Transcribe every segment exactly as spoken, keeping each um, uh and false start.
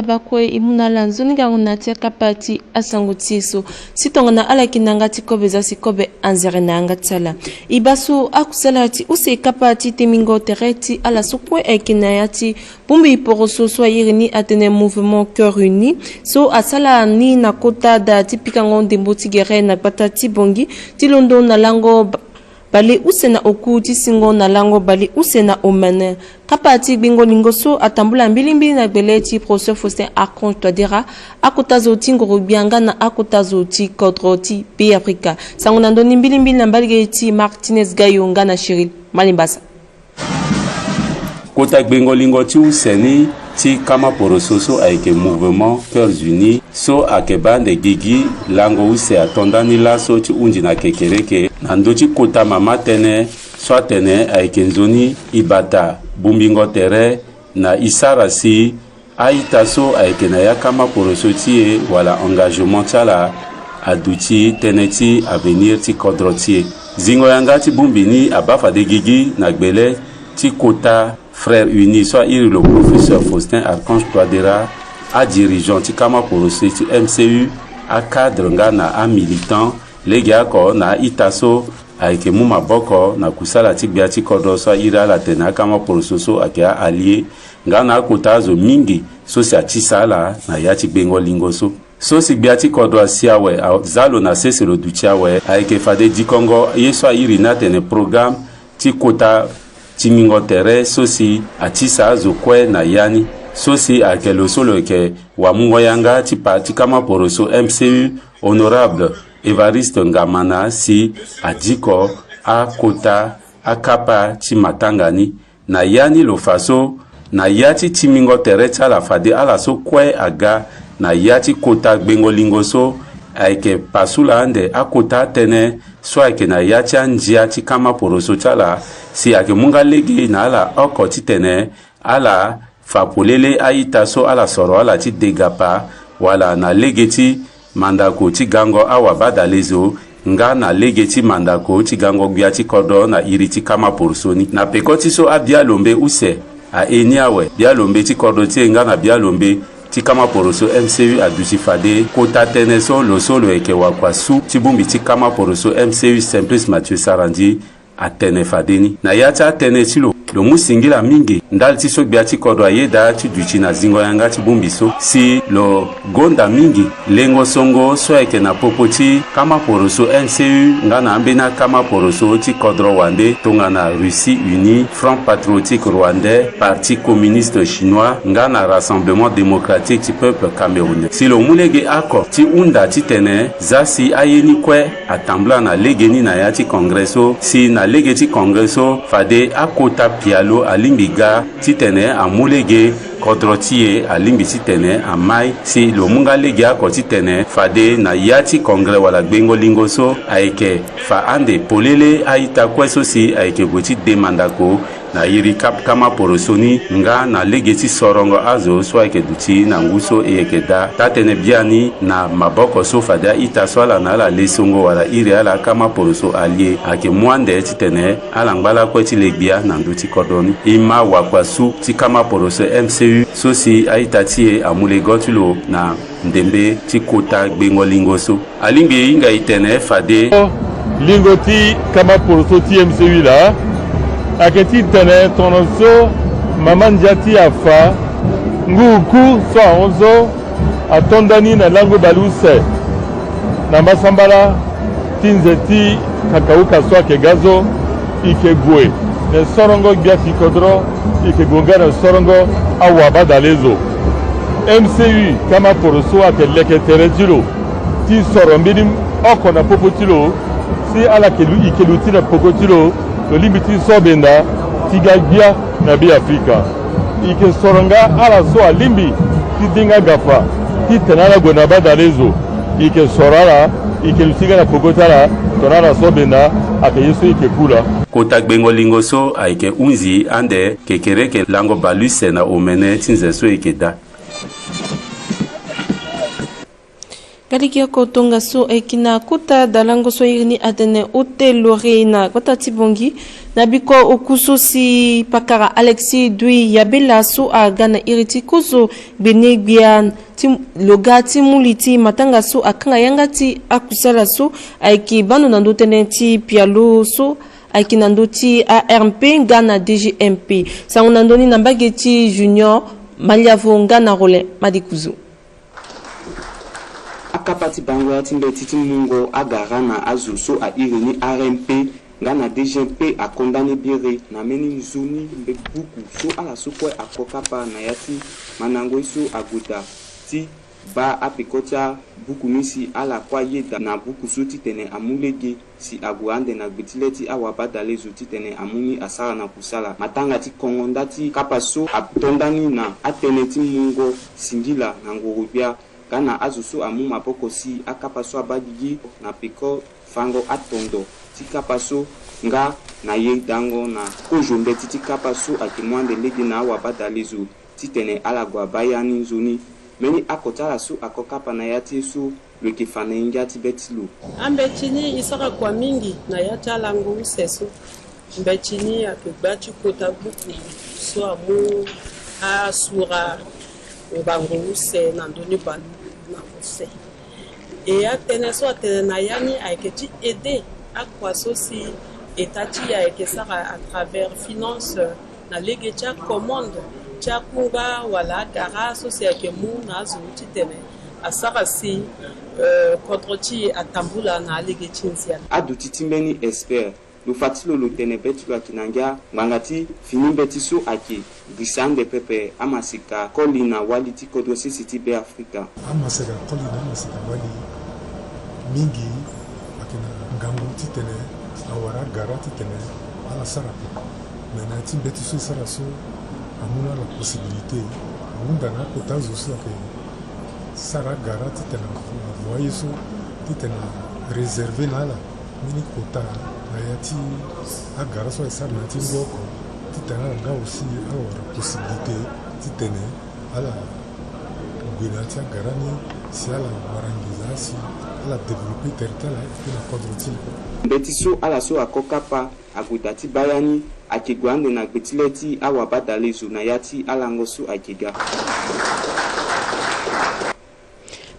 Abakue e mu na ala nzoni ngangu na ya ti akapa ti asango ti e so. Si tongana ala yeke na yanga ti kobe, za si kobe anzere na yanga ti ala. E baa so akusala ti use kapa ti temingo tere ti ala so kue ayeke na ya ti bongbi poroso so airi ni atene Mouvement Cœur Uni, so asala ni na kota daa ti pikango ndembo ti gere na gbata ti Bangui, ti londo na lango ba-, bale use na oku ti singo na lango bale use na omene. Kapa ti gbengo lingo so atambula mbilimbili na gbele ti Professeur Faustin Archange Touadéra, akota zo ti ngoro-gbia nga na akota zo ti kodro ti Beafrika. Sango na ndö ni mbilimbili na mbalege ti Martinez Gayo nga na Chéril Malimbasa. Kota gbengo lingo ti use ni ti kama poroso so ayeke Mouvement Cœurs Unis so ayeke baa ande gigi lango use ato ndani laso ti hunzi na kekereke na ndö ti kota mama tënë so atene ayeke nzoni e bata bongbingo tere na e sara si a-ita so ayeke na ya kama poroso ti e wala engagement ti ala aduti tënë ti avenir ti kodro ti e. Zingo yanga ti bongbi ni abaa fade gigi na gbele ti kota Frères Unis so airi lo Professeur Faustin Archange Touadéra, adirigeant ti kama poroso ti M C U, acadre nga na amilitant, legeoko na a-ita so ayeke mu maboko na kusala ti gbia ti kodro so airi ala atene akama poroso so ayeke a-allié, nga na akota azo mingi so si atisa ala na ya ti gbengo lingo so. So si gbia ti kodro asi awe, a-, za lo na sese lo duti awe, ayeke fade dikongo ye so airi ni atene programme ti kota tingbingo tere so si atisa azo kue na ya ni. So si ayeke lo so lo yeke wamungo yanga ti pa ti kama poroso M C U, honorable Évariste Ngamana, si adiko akota akapa ti matanga ni. Na ya ni lo fa so, na ya ti tingbingo tere ti ala fade ala so kue aga na ya ti kota gbengo lingo so, ayeke pasula ande akota atënë so ayeke na ya ti andia ti kama poroso ti ala, si ayeke mu nga lege na ala oko titene ala fa polele a-ita so ala soro ala ti degapa, wala na lege ti mandako ti gango awabadalezo, nga na lege ti mandako ti gango gbia ti kodro na iri ti kama poroso ni. Na peko ti so abia lombe use ahe ni awe, bia lombe ti kodro ti e nga na bia lombe ti kama poroso M C U aduti fade kota tënë so lo so lo yeke wakua su ti bongbi ti kama poroso M C U, Simplice Mathieu Sarandji, atene fade ni. Na ya ti atënë ti lo, lo mu singila mingi ndali ti so gbia ti kodro ayeda ti duti na zingo yanga ti bongbi so, si lo gonda mingi lengo songo so ayeke na popo ti kama poroso M C U nga na ambeni akama poroso ti kodro wande, tongana Russie Unie, Front Patriotique Rwandais, Parti Communiste Chinois nga na Rassemblement Démocratique du Peuple Camerounais. Si lo mu lege oko ti hunda titene za si aye ni kue atambula na lege ni na ya ti congrès so, si na lege ti congrès so fade akota pialo alingbi ga titene amu lege kodro ti e, alingbi titene amai. Si lo mu nga lege oko titene fade na ya ti congrès wala gbengo lingo so ayeke fa ande polele a-ita kue so si ayeke gue ti de mandako na iri kap-, kama poroso ni nga na lege ti sorongo azo so ayeke duti na ngu so e yeke daa. Taa-tënë biani na maboko so fade a-ita so ala na ala le songo wala iri ala akama poroso allié ayeke mu ande titene ala ngba lakue ti le gbia na ndö ti kodro ni. E ma wakua su ti kama poroso M C U so si a-ita ti e amu lego ti lo na ndembe ti kota gbengo lingo so. Alingbi e hinga e tene fade. Lingo ti kama poroso ti M C U laa ayeke titene tongana so mama ndia ti e afa, ngu oku so ahon so ato ndani na lango baleuse na mbasambala ti nze ti kakauka so ayeke ga so, e yeke gue na sorongo gbia ti kodro, e yeke gue nga na sorongo awabadalezo. M C U kama poroso ayeke leke tere ti lo ti soro mbeni oko na popo ti lo, si ala yeke lu-, e yeke luti na peko ti lo, lo lingbi ti so benda ti ga gbia na Beafrika. E yeke soro nga ala so alingbi ti de nga gafa titene ala gue na badalezo. E yeke soro ala, e yeke luti nga na peko ti ala, tongana ala so benda, ayeke ye so e yeke ku laa. Kota gbengo lingo so ayeke hunzi ande kekereke lango baleuse na omene ti nze so e yeke daa. Kalikia ko tongaso e yeke na kota dalango so a iri ni atene Hôtel Laurier na gbata ti Bangui, na biko oku so si pakara Alexis Dui Yabela so aga na iri ti kozo gbene gbia ti lo ga ti mu li ti matanga so akanga yanga ti akusala so ayeke bando na ndö tënë ti pialo so ayeke na ndö ti A R M P nga na D G M P. Sango na ndö ni na mbage ti Junior Maliavo nga na Rollin Madikuzu. Akapa ti bango ya ti mbeti ti mungo agara na azo so a iri ni R M P nga na D G M P akonda ni biri na mbeni nzoni mbe buku so ala so kue ako kapa na ya ti mandango ye so ague daa ti baa apeko ti abuku ni si ala kue ayeda na buku so titene amu lege si ague ande na gbe ti le ti awabadalezo titene amu ni asara na kusala. Matanga ti kongo nda ti kapa so ato ndani na atënë ti mungo singila na ngoro-gbia nga na azo so amu maboko si akapa so abaa gigi na peko fango atondo ti kapa so nga na yedango na kozo mbeti ti kapa so ayeke mu ande lege na awabadalezo titene ala gue abaa ya ni nzoni. Mbeni oko ti ala so ako kapa na ya ti ye so lo yeke fa na ye ngia ti be ti lo. Ambeti ni e sara kua mingi na ya ti alango use so. Mbeti ni ayeke gba ti kota buku so amu asura ngangu use na ndö ni bale na use. E atënë so atene na ya ni ayeke ti aider akua so si État ti e ayeke sara à travers finance na lege ti acommande ti akungba wala agara so si ayeke mu na azo titene asara si, euh, kodro ti e atambula na alege ti nzia. Aduti ti mbeni expert lo fa ti lo lo tene be ti lo ayeke na ngia ngbanga ti fini mbeti so ayeke girisa ande pepe amaseka koli na wali ti kodro sese ti Beafrika. Amaseka koli na amaseka wali mingi ayeke na ngangu titene awara agara titene ala sara ape. Me na ya ti mbeti so e sara so amu na ala possibilité ahunda na akota zo so ayeke sara agara titene avoye so titene aréserve na ala mbeni kota na ya ti agara so ayeke sara na ya ti ngu oko titene ala nga aussi ala wara possibilité titene ala gue na ya ti agara ni si ala wara nginza si ala développe tere ti ala et puis na kodro ti e. Mbeti so ala so ako kapa ague daa ti baa ya ni ayeke gue ande na gbe ti le ti awabadalezo na ya ti alango so ayeke ga.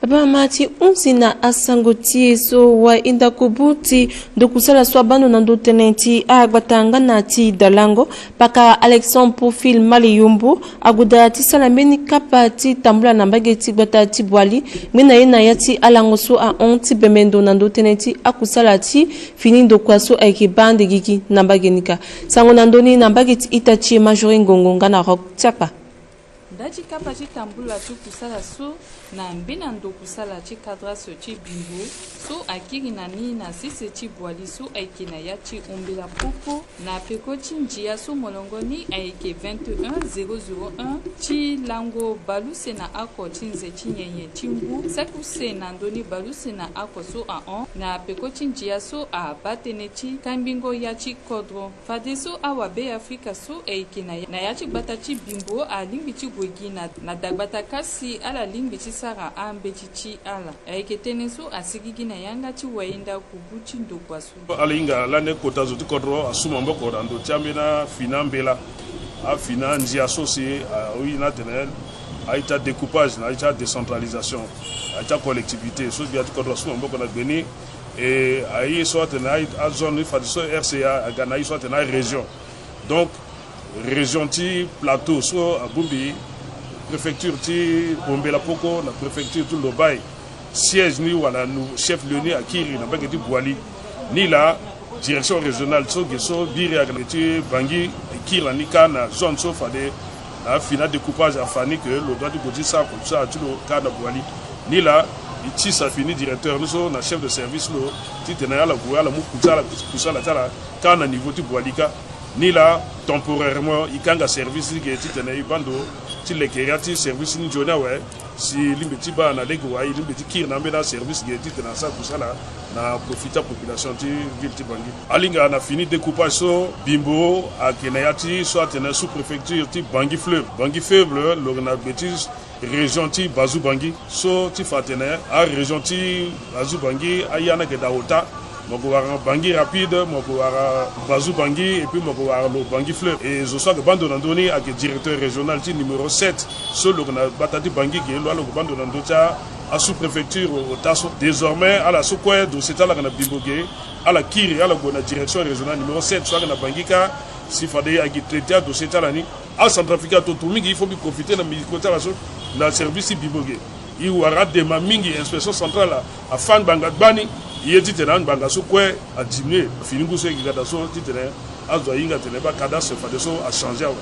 Babamama ti hunzi na asango ti e so wa e ndako bu ti ndokusala so abando na ndö tënë ti agbata nga na ti dalango pakara Alexandre Profil Maleyombo ague daa ti sala mbeni kapa ti tambula na mbage ti gbata ti Boali ngbene na ye na ya ti alango so ahon ti bembe ndo na ndö tënë ti akusala ti fini ndokua so ayeke baa ande gigi na mbage ni kâ. Sango na ndö ni na mbage ti ita ti e Marjorie Ngongo nga na Rock Tiakpa. Nda ti kapa ti tambula ti kusala so na mbeni ndokusala ti cadastre ti Bimbo so akiri na ni na sese ti Boali so ayeke na ya ti Ombela Poko na peko ti ndia so molongo ni ayeke vingt et un zéro zéro un ti lango baleuse na oko ti nze ti nyenye ti ngu saki use na ndö ni baleuse na oko so ahon na peko ti ndia so abaa tënë ti kambingo ya ti kodro. Fadeso awabeafrika so ayeke na ya, na ya ti gbata ti Bimbo alingbi ti gue gi na, na dagbata kasi ala lingbi ti sara ambeti ti ala. Ayeke tënë so asigigi na yanga ti wayenda kubu ti ndokua so. Ala hinga lani kota zo ti kodro asu maboko na ndo ti ambeni afini ambela, afini andia so si aye ni atene aye ti adécoupage na aye ti adécentralisation, aye ti acollectivité so gbia ti kodro asu maboko na gbe ni. E aye so atene aye azone ni fadeso R C A aga na aye so atene arégion. Donc région ti Plateau so abongbi préfecture ti Ombela Poko na préfecture ti Lobaye, siège ni wala chef lieu ni akiri na mbage ti Boali. Ni laa direction régionale so ge so biri aga na ti Bangui e kiri na ni kâ na zone so fade na afini adécoupage afa ni ke lo doit ti gue ti sara kosara ti lo kâ na Boali. Ni laa e tisa fini directeur ni so na chef de service lo titene ala gue ala mu kusala, kusala ti ala kâ na niveau ti Boali kâ. Ni laa temporairement e kanga service ti ge titene e baa ndo ti lekeria ti service ni nzoni awe. Si e lingbi ti baa na lege wa e lingbi ti kiri na ambeni aservice ge titene asara kusala na profit ti apopulation ti ville ti Bangui. Alinga na fini découpage so Bimbo ayeke na ya ti so atene sous-préfecture ti Bangui Fleuve. Bangui Fleuve lo yeke na gbe ti Région ti Bazu Bangui so ti fa atene arégion ti Bazu Bangui aya ni ayeke daa ota. Mo yeke wara Bangui Rapide, mo yeke wara Bazu Bangui, et puis mo yeke wara lo Bangui Fleuve. Et zo so ayeke baa ndo na ndö ni ayeke directeur régional ti numéro sept so lo yeke na gbata ti Bangui ge, lo ala yeke baa ndo na ndö ti a sous-préfecture ota so. Désormais ala so kue dossier ti ala ayeke na Bimbo ge, ala kiri ala gue na direction régionale numéro sept so ayeke na Bangui kâ. Si fade ayeke traité adossier ti ala ni, acentrafricain ato to mingi, il faut mbi profiter na micro ti ala so, na service ti Bimbo ge. E wara adema mingi, inspection centrale afâ ngbanga gbani. E ye titene angbanga so kue adiminué, afini ngu so e yeke ga daa so titene azo ahinga atene baa cadastre fadeso achangé awe.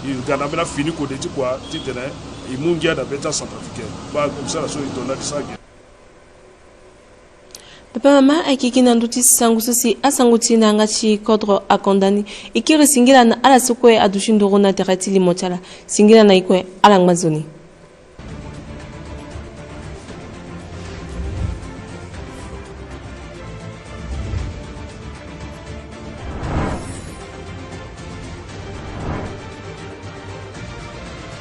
E ga na ambeni afini kode ti kua titene e mu ngia na be ti acentrafricain. Baa kusala so e to na ti sara ge. Papa mama, ayeke gi na ndö ti sango so si asango ti e na yanga ti kodro akonda ni. E kiri singila na ala so kue aduti nduru na tere ti limo ti ala. Singila na e kue, ala ngba nzoni.